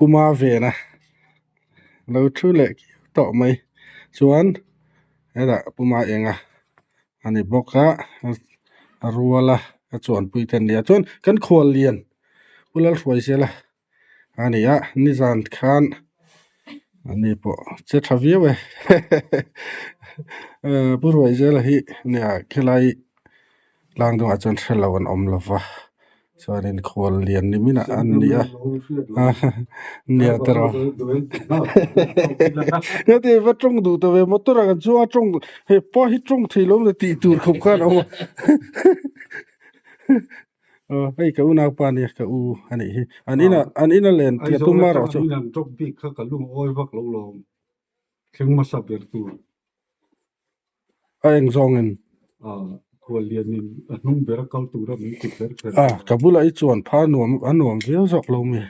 Puma vena lo thu leh tawh mai chuan hetah Puma enga a ni bawk a a rual a a chuanpui te an ni a chuan kan khuallian Pu Lalhruaizela a ni a nizan khan ani pawh che tha viau e ahh Pu Hruaizela hi nia khilai tlang dangah chuan hrelo an awm lo va chuanin khual lian ni minah an ni a nia tiraw heti va tawng duh ta ve motor ah kan chuang a tawng he pa hi tawng thei lo maw tih tur khawp khan a awm a. Aw hei ka unaupa ania ka u a nih hi an inah an ina len tih a tum erawh chu. Aizawl atanga min an drop bik kha ka lung awi vak lo lawm thleng hmasa ber tur. A eng zawngin. Aw khuallianin a hnung ber a kal tura min ti kher kher. A ka bulah i chuan pha nuam a nuam viau zawk lo mi.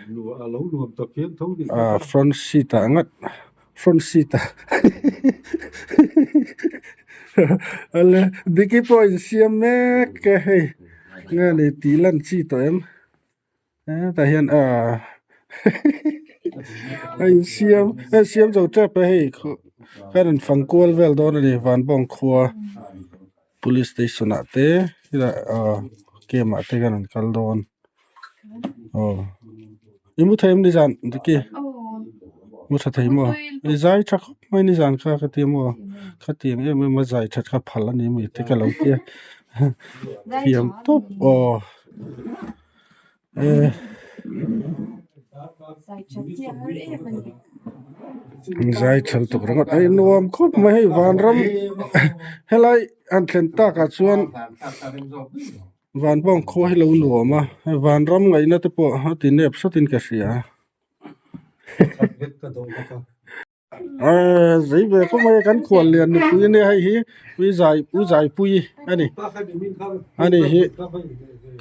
A lo nuam tak hian tho ni. A front seat ah ngat front seat ah ale Diki pawh insiam mek e hei nge ni tih lan chi tawh em hetah hian ah a insiam a insiam zo tep a hei a rawn fang kual vel dawn a ni Vanbawng khua police station ah te helai ah camp ah te kan rawn kal dawn aw i mu thei em nizan Diki mu tha thei maw i zai tha khawp mai nizan kha ka ti maw khatiang em em a zai that kha phal a ni mai te ka lo tia thiam tawp aw eh zai tha lutuk ringawt a nuam khawp mai hei vanram helai an thlen takah chuan. Vanbawng khua hi lo nuam a hei vanram ngaihna te pawh a ti nep hratin ka hria aaa zei ve khawp mai a kan khual lian nupui ania hei hi ui zai u zaipui a ni ani hi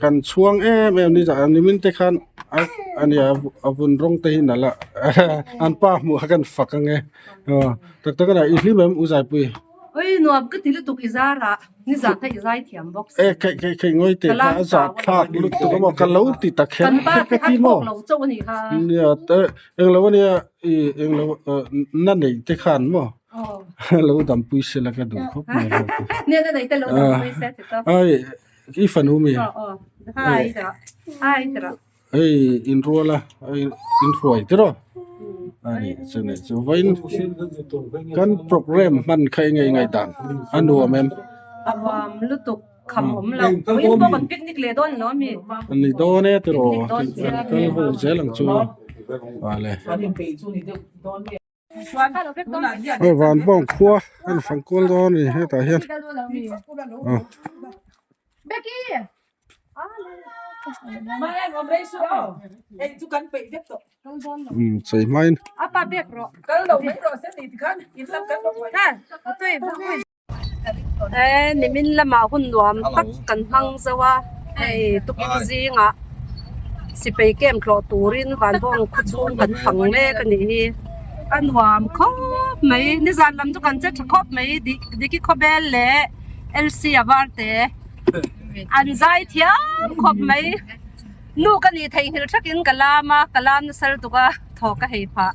kan chhuang em em ni zah nimin te khan a ania a vun rawng te hi nalh a an pa hmuh kha kan fak ange aw tak tak a i hlim em u zaipui. Oi nuam ka ti lutuk i zarah nizan kha i zai thiam bawk si. E kheih kheih kheih ngawi teh kha a zah thlak lutuk a maw ka lo ti ta kher Kan pa ka te ti a maw. thawk lo chauh a nih kha. Nia te englo ania i englo na nei te khan maw lo dampui se la ka duh khawp mai. Nia na nei te lo dampui se ti tawp. Ai i fanu mi. Aw aw hai tira hai tira. Hei inrual a inhruai tiraw a ni chu ni chu vawiin kan program hman kha eng nge ngaihdan a nuam em? A nuam lutuk kham awm lo vawiin pawh kan picnic leh dawn lo ami? A ni dawn e tiraw kan kal ho zel ang chu vale. Hei vanbawng khua a ni fang kual dawn a ni hetah hian aw. Umm chei hmain. He nimin lamah hun nuam tak kan hmang zo a hei tukin zingah sipai camp tlawh turin vanbawng khaw chhung kan fang mek a nih hi a nuam khawp mai nizan lam chu kan che tha khawp mai Diki khawbel leh LC a var te an zai thiam khawp mai nu ka nih theihnghilh thakin ka lam a ka lam nasa lutuk a. Thaw ka hei phah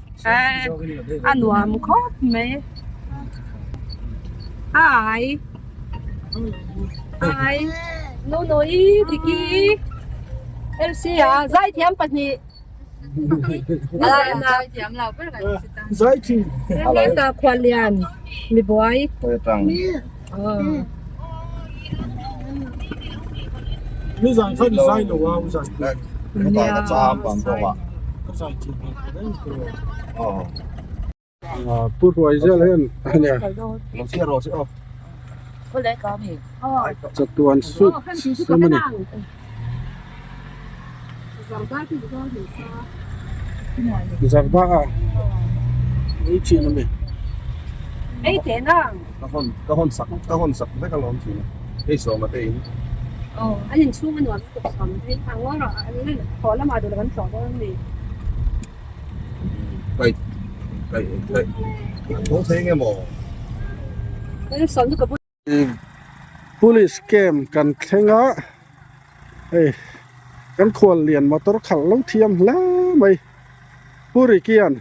a nuam khawp mai hi hi Nunui Diki LC a zaithiam pahnih hetah khuallian mibuai Pu Hruai zel hian ania chatuan suit sum a ni. Zarda a ei thin a mi. Ka hawn ka hawn sak ka hawn sak vek alawm thin a hei sawma te in. Aw an inchhung a nuam lutuk sawm hi a ngaw rawh an thaw lamah duh lo an tlawh dawn a ni. Kai kai kai a tho thei nge maw? Sawm chu ka bul. Police camp kan thleng a hei kan khuallian motor khalh lo thiam hle mai. Puri kian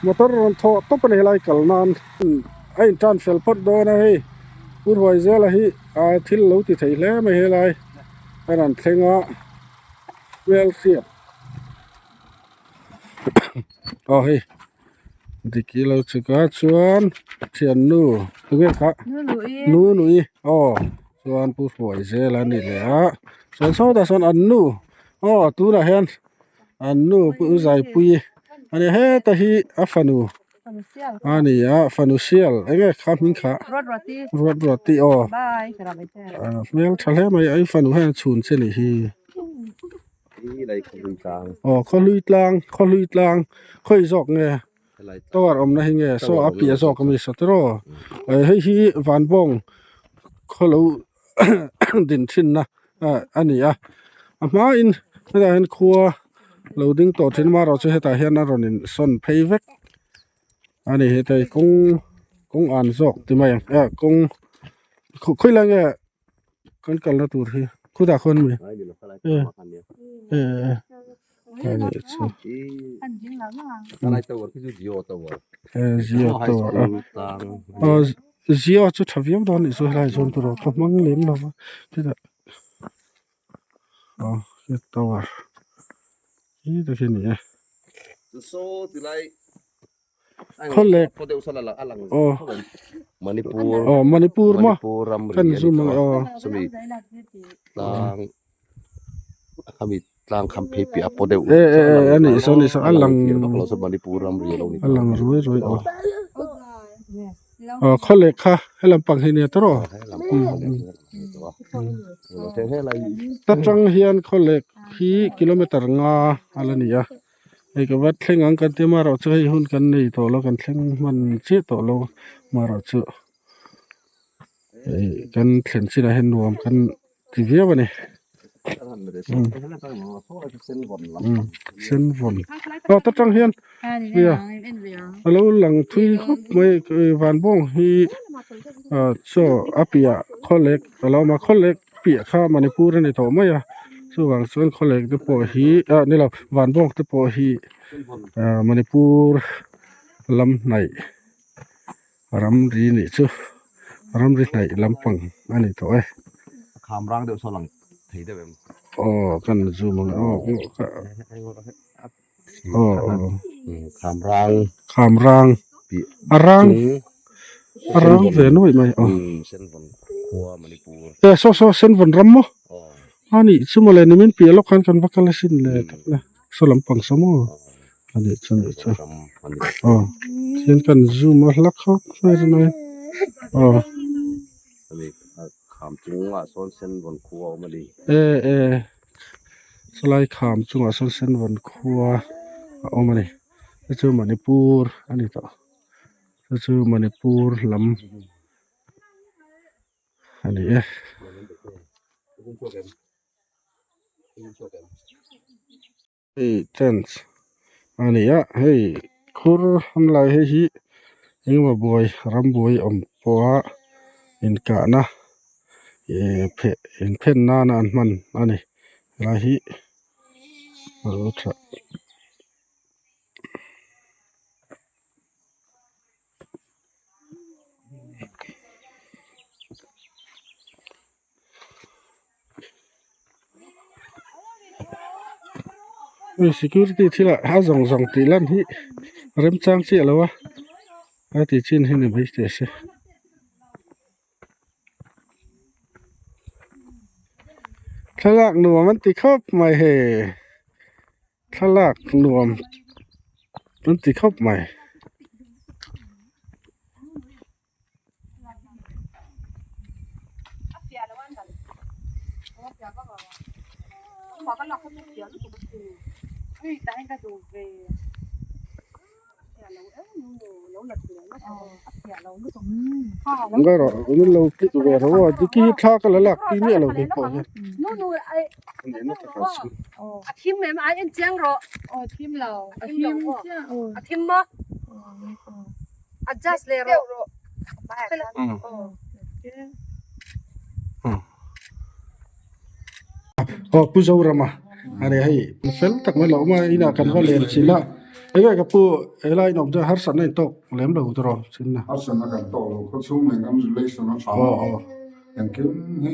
motor rawn thawh tawp a ni helai kal nan a in tan fel phawt dawn a hei Pu Ruaizela hi aa thil lo ti thei hle mai helai a rawn thleng a hmelhriat aw hei Diki lo chhuk a chuan thiannu tunge kha Nunui aw chuan Pu Ruaizela a ni leh a chuan sawtah sawn an nu aw tunah hian. An nu pu Zaipui a ni heta hi a fanu a ni a fanu sial eng nge kha hming kha Ruatruati aw hmel tha hle mai a i fanu hian a chhun che nih hi aw khawhlui tlang khawhlui tlang khawi zawk nge tower awmna hi nge saw a piah zawk ami saw tiraw hei hi vanbawng khawlo din thinna a ni a a hmain hetah hian khua lo ding tawh thin amaherawh chu hetah hian a rawn in sawn phei vek a ni heta hi kawng kawng an zawk ti mai ang eh kawng khawi lai nge kan kalna tur hi khutah khawn mi eh eh Jio tower a Jio chu tha viau dawn anih chu helai zawn tur ka hmang lem lo va chutah aw tower hi te khi a ni e. Khawlek aw aw Manipur maw kan zoom ang aw e e e a nih saw a nih saw a lang a lang ruai ruai aw aw khawlek kha helam pang hi nia tawrh aw ta tang hian khawlek hi kilometer nga a la ni a. Hei ka va thleng ang kan ti a marawh chu hei hun kan nei tawh lo kan thleng hman chiah tawh lo marawh chu hei kan thlen chinah hian nuam kan ti viau a ni sen vawn aw ta tang hian nia a lo lang thui khawp mai vanbawng hi ah chaw a piah khawlek a lo awm a khawlek piah kha Manipur a ni tawh mai a chuvang chuan khawlek te pawh hi ah ni lo vanbawk te pawh hi ah Manipur lam hnaih ramri nih chu ramri hnaih lampang a ni tawh e. Aw kan zoom ang aw aw aw khamrang a rang a rang ve nuaih mai aw e saw saw senvawn ram maw a nih chu mawle nimin piah lawk khan kan va kal asin le takna saw lampang saw maw a nih chu a nih chu aw thian kan zoom a hla khawp mai mai aw. E e chulai kham chungah sawn senvawn khua a awm a ni chu chu manipur a ni tawh chu chu manipur lam a ni e. Hei tent a ni a hei khur an lai hei hi engemaw buai rambuai awm pawha inkahna ih pheh inphen nana an hman a ni helai hi alo tha. Hei security thil ah a zawng zawng tih lan hi remchang chiah lo a a ti chin hi ni mai teh se. Thlalak nuam an ti khawp mai hei thlalak nuam an ti khawp mai. Min lo click ve ro a diki hi thla ka la lak pi miah lo kei pawh hian Aw Pu Zorama a ni hei fel tak mai lo awm a inah kan va len chilh a. Enge ka pu helai in awm chuan harsatna in tawk lem lo tawh chinna. Harsatna kan tawk lo khaw chhung nen kan relation a tha a engkim hi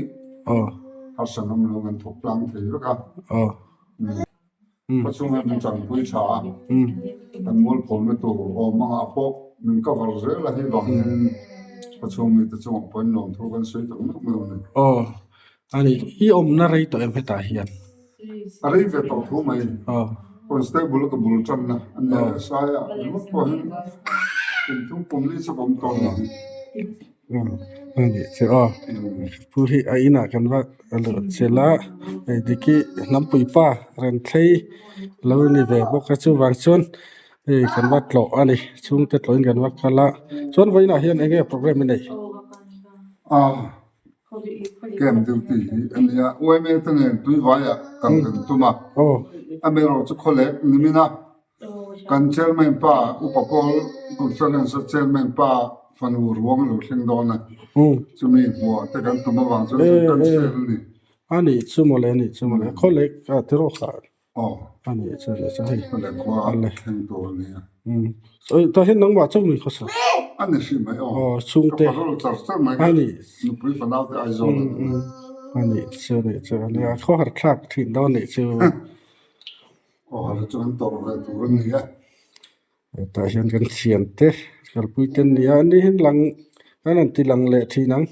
harsatna awm lo kan thawk tlang thei vek a. Khaw chhung hian min chanpui tha a kan mualphawmna tur awm angah pawh min cover zel a hei vang hian khaw chhung mite chungah pawhin lawmthu kan sawi tak meuh meuh a ni. Aw ani i awmna rei tawh em hetah hian? A rei ve tawh thu mai. Constable ka bul tanna a nia leh saia ringawt pawh hian kum thum kum li chu ka awm tawh a ni. A nih chu aw. Pu hi a inah kan va luh chilh a, hei Diki hnampui pa rawn thlei lo ni ve bawk a chuvang chuan hei kan va tlawh a ni chhungte tlawhin kan va kal a chuan vawiinah hian eng nge programme i nei? Camp duty hi a nia. YMA te nen tuivaiah kal kan tum a. Amaherawh chu khawlek nimin a kan chairman pa Upa Pawl Conference a chairman pa fanu ruang a lo thleng dawn a. Chumi hmuah te kan tum avang chuan kan cancel a ni. A nih chu mawle, a nih chu mawle. Khawlek a tiraw kha. Aw. A nih chu leh chu hei. Khawlek khua a thleng tur a nia. Sawi tah hian nangmah chauh ni khawsa. A ni hrim mai aw. Aw chhungte. Ka parole char char mai. A ni. Nupui fanau te Aizawl an awm. A nih chu nih chu a nia khawhar thlak thin dawn nih chu. Khawhar chu an tawrh ve tur a ni a. Hetah hian kan thiante kalpui te an ni a, ani hian lang an rawn ti lang leh thin ang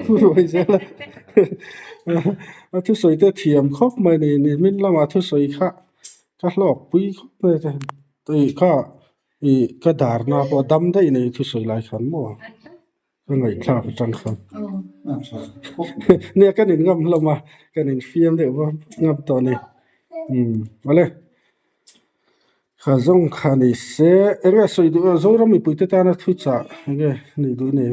ruai zel a a thusawi te a thiam khawp mai a ni nimin lamah thusawi kha ka hlawk pui khawp mai a ih kha ih ka darna pawh a dam daih nei thusawi lai khan maw. Ka ngaihthlak atang khan nia kan in ngam hlawm a kan in fiam deuh va ngam tawh a ni umm awle kha zawng kha ni se eng nge sawi duh Zoram mipui te tana thu chah eng nge nih duh nei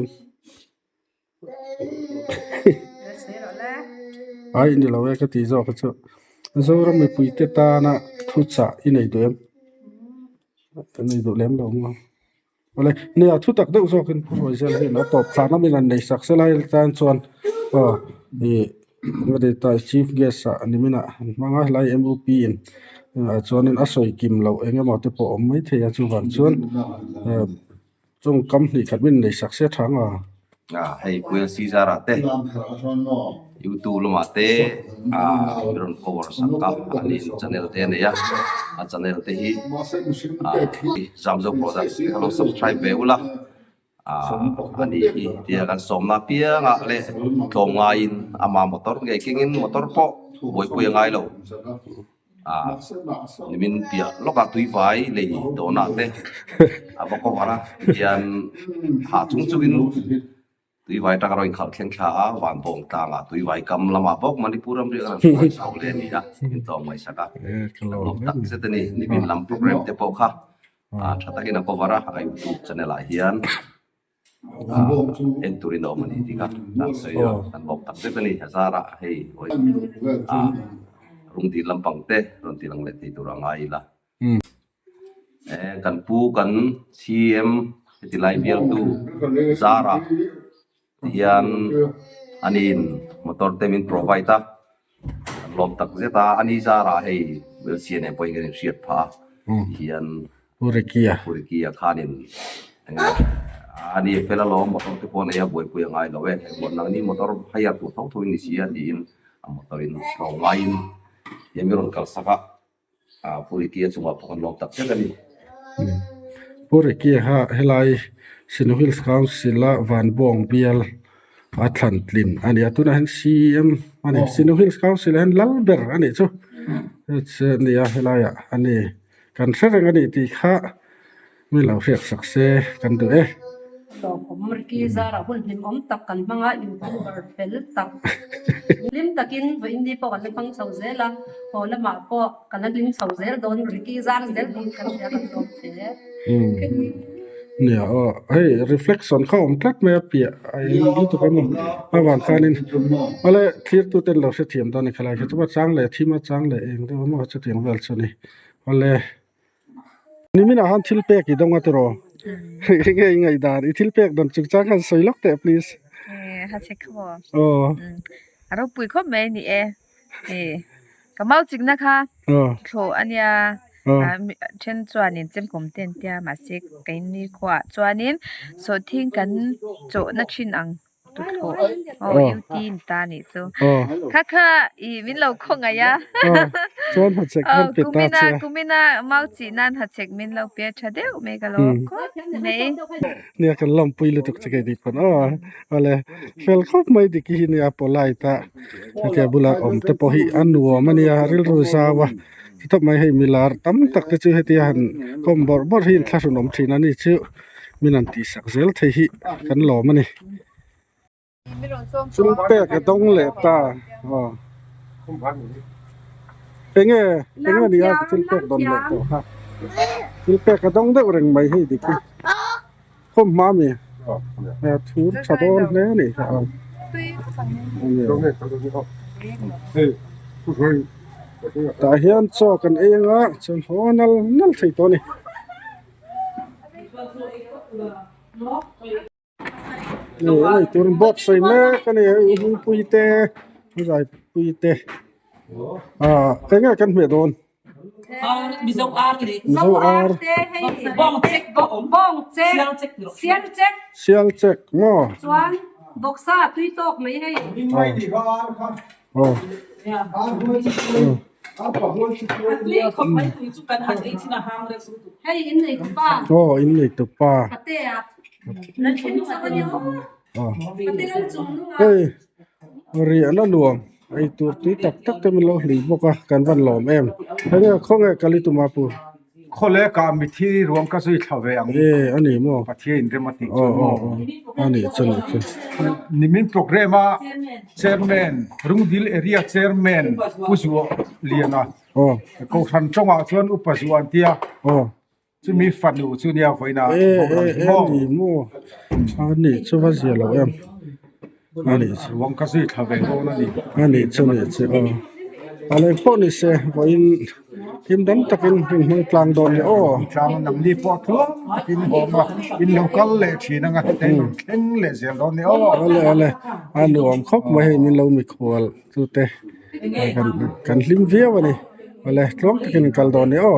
ai ni lo e ka tih zawk chu Zoram mipui te tana thu chah i nei duh em nei duh lem lo maw. Awle, nia thu tak deuh zawkin Pu Ruaizel hian a tawp thlan a min han nei sak sela hei tan chuan aw ih ta chief guest ah nimin ah an hmang a helai M_U_P in ah chuanin a sawi kim loh eng emaw te pawh a awm maithei a chuvang chuan chung kam hnih khat min nei sak se tha ang a. Hei Pu L_C Zara te YouTube lamah te a rawn cover sak a an in channel te a nei a a channel te hi Zamzo product kha lo subscribe ve ula ani hi tia kan sawmna apiangah leh tlawm ngaiin ama motor ngei kengin motor pawh buaipui a ngai lo. Nimin piah lawkah tuivai lei dawnah te a va cover a tihian hah chung chungin tuivai atanga rawn inkhalh thleng thla a vanbawng tlangah tuivai kam lamah bawk Manipur ram riak a rawn hruai chho leh a ni a min tlawm ngaihsak a kan lawm tak zet a ni nimin lam program te pawh kha tha takin a cover a a youtube channel ah hian. En turin a awm a ni tih kha kan sawi a, kan bawk tak zet a ni. Hazara hei rung dil lampang te rawn ti lang leh thei tur a ngai ila. Kan pu kan CM heti lai bialtu Zara hian aniin motor te min provide a, kan lawm tak zet a, ani Zara hei Welsia nen pawhin kan inhriat phah a tihian Pu Ricky-a. Pu Ricky-a khanin eng nge a ni fel alawm motor te pawh nei a buaipui a ngai lo e, engmawh nangni motor hire tur tho tho in ni si a tiin a motor in tlawm ngaiin tiang i rawn kalsak a, Pu Ricky-a chungah pawh kan lawm tak zet a ni. Pu Ricky-a kha helai Sino Hills Council-a Vanbuang bial a thlan tlin a ni a, tunah hian CM a ni Sino Hills Council-ah hian lal ber a nih chu nia helaiah a ni. Kan hre reng a nih tih kha mi lo hriat sak se kan duh e. Hlawhawm Ricky zarah hun hlimawm tak kan hmang a, youtuber fel tak hlim takin vawiin ni pawh kan la hmang chho zel a, haw lamah pawh kan la hlim chho zel dawn Ricky zar zel dawn kan hria kan lawm hle. Nia aw hei reflection kha awm tlat mai a piah a eng lutuk a maw avang khanin awle thlirtuten lo hrethiam dawn a ni khalai kha chuan chang leh thim a chang leh eng deuh a maw chutiang vel chu a ni. Awle niminah khan thil pek i dawng a tiraw enge i ngaihdan i thil pek dawn chungchang khan sawi lawk teh please. Ha che khaw. Aw. A ropui khawp mai a ni e. Ka mau chikna kha thlawh a nia. Then chuanin chemkawm te an tia mahse keini khuaah chuanin sawhthing kan chawhna thin ang tuthlawh aw UT in ta nih chu. Kha kha ih min lo khawngaih a. Chuan hachhek khan pe ta che a. Kumina mau chih nan hachhek min lo pe tha deuh mai ka lo khawp mai. Nia kan lawmpui lutuk che kei dik pawn aw awle fel khawp mai dik hi nia polite a hetia bula awm te pawh hi a nuam a nia rilru zau a chutah mai hei milar tam tak te chu hetia han kawm bawrh bawrh hi inthlahrun awm thin a ni chu min han tihsak zel thei hi kan lawm a ni. Thil pek a dawng leh ta aw enge enge ni a thil pek dawn leh tawh kha thil pek a dawng deuh reng mai hei dik hi khawm hma mi a thur tha dawn hle a nih kha aw tah hian chaw kan ei anga chuan haw nal nal thei tawh a ni. Hei tur box sawi mek a ni hei hungpui te zaipui te ah eng nge kan hmeh dawn Mizo ar te hei bawng chek sial chek maw chuan bawksa tui tawk mai hei. Hei in nei tupa. Aw in nei tupa. Patea. Hei riahna nuam ei tur tui tak tak te min lo hlui bawk a kan van lawm em. Hei nge khawnge kal i tum a pu. Khawle ka mithi ruang ka zui thla ve ang. E a ni maw? Pathian in rem a tih chuan maw? A ni chu ni chu. Nimin programme a Chairman, Rungdil Area Chairman Pu Zuah Liana Kohhran tawngah chuan Upa Zuah an tia. Chumi fanu chu nia vawiin a boral hi maw? E a ni maw? A ni chu va zia lo em. A ni chu. Ruang ka zui thla ve dawn a ni. A ni chu ni chu aw. A leng pawh ni se vawiin him dam takin hmun hmang tlang dawn ni aw. Tlang nangni pawh tluang takin awm a, in lo kal leh thin anga heta in rawn thleng leh zel dawn ni aw. Awle awle a nuam khawp mai hei min lo mikhual chu te kan hlim viau a ni. Awle tluang takin in kal dawn ni aw.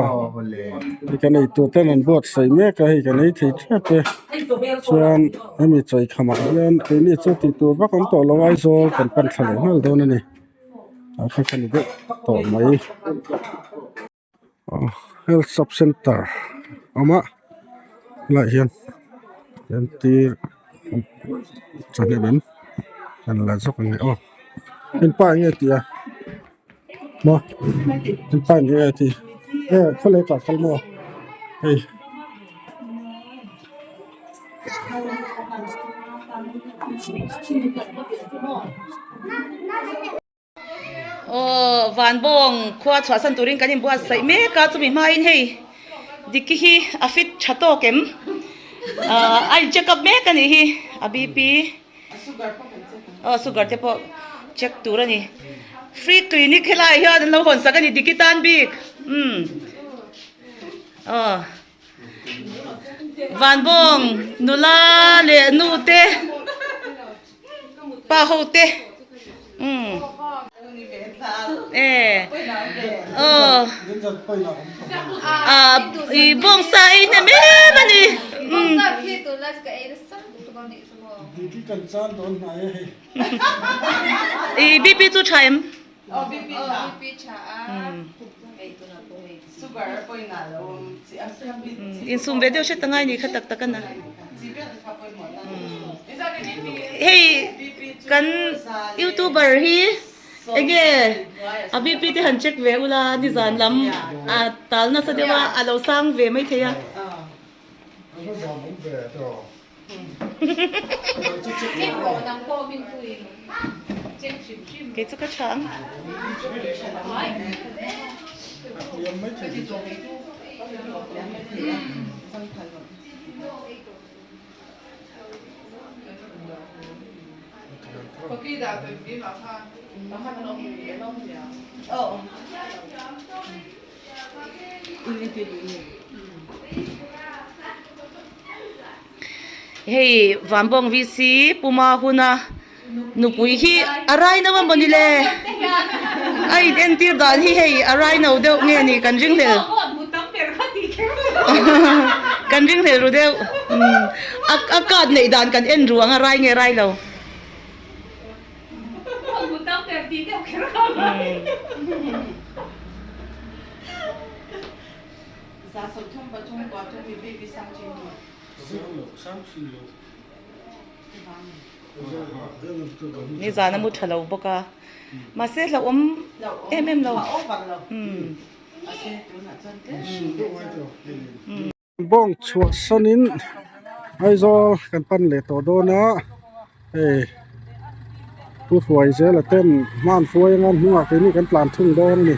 Hei kan ei tur ten an buatsaih mek a hei kan ei thei tep e chuan hemi chawi khamah hian keini chu tih tur vak awm tawh lo a Aizawl kan pan thla leh nghal dawn a ni a kha kha ni deuh tawh mai health sub center a awm a helaiah hian entir chawhmeh an la zawk ang e aw inpa eng nge tih a. Maw an pa in enge a ti e khawlai kah kal maw hei. Aw vanbawng khua chhuahsan turin kan inbuatsaih mek a chumi hmain hei Diki hi a fit tha tawk em ah a in check up mek a nih hi a BP. Aw sugar te pawh check tur a ni free clinic helaiah hian an lo hawn sak a ni Diki tan bik umm aw Vanbawng nula leh nu te pa ho te umm e aw ah ih bawngsa ei hnem em a ni umm. I BP chu tha em? Insum ve deuh hret angai ni kha tak tak a na. Hei kan youtuber hi enge a BP te han check ve ula nizan lam a tal nasa deuh a a lo sang ve maithei a. Kei chu ka tha ang. Hei Vanbawng VC Puma huna nupui hi a raino a mawni le a in entir dan hi hei a raino deuh nge ni kan ring hlel. Kan ringhlel ru deuh. A a card neih dan kan en ru ang a rai nge rai lo. Nizan a mu tha lo bawk a, mahse hlauhawm em em lo. Bawng chhuah sanin Aizawl kan pan leh tawh dawn a, hei Pu Hruaizela ten hman hruai anga hnungah keini kan tlan thung dawn a ni.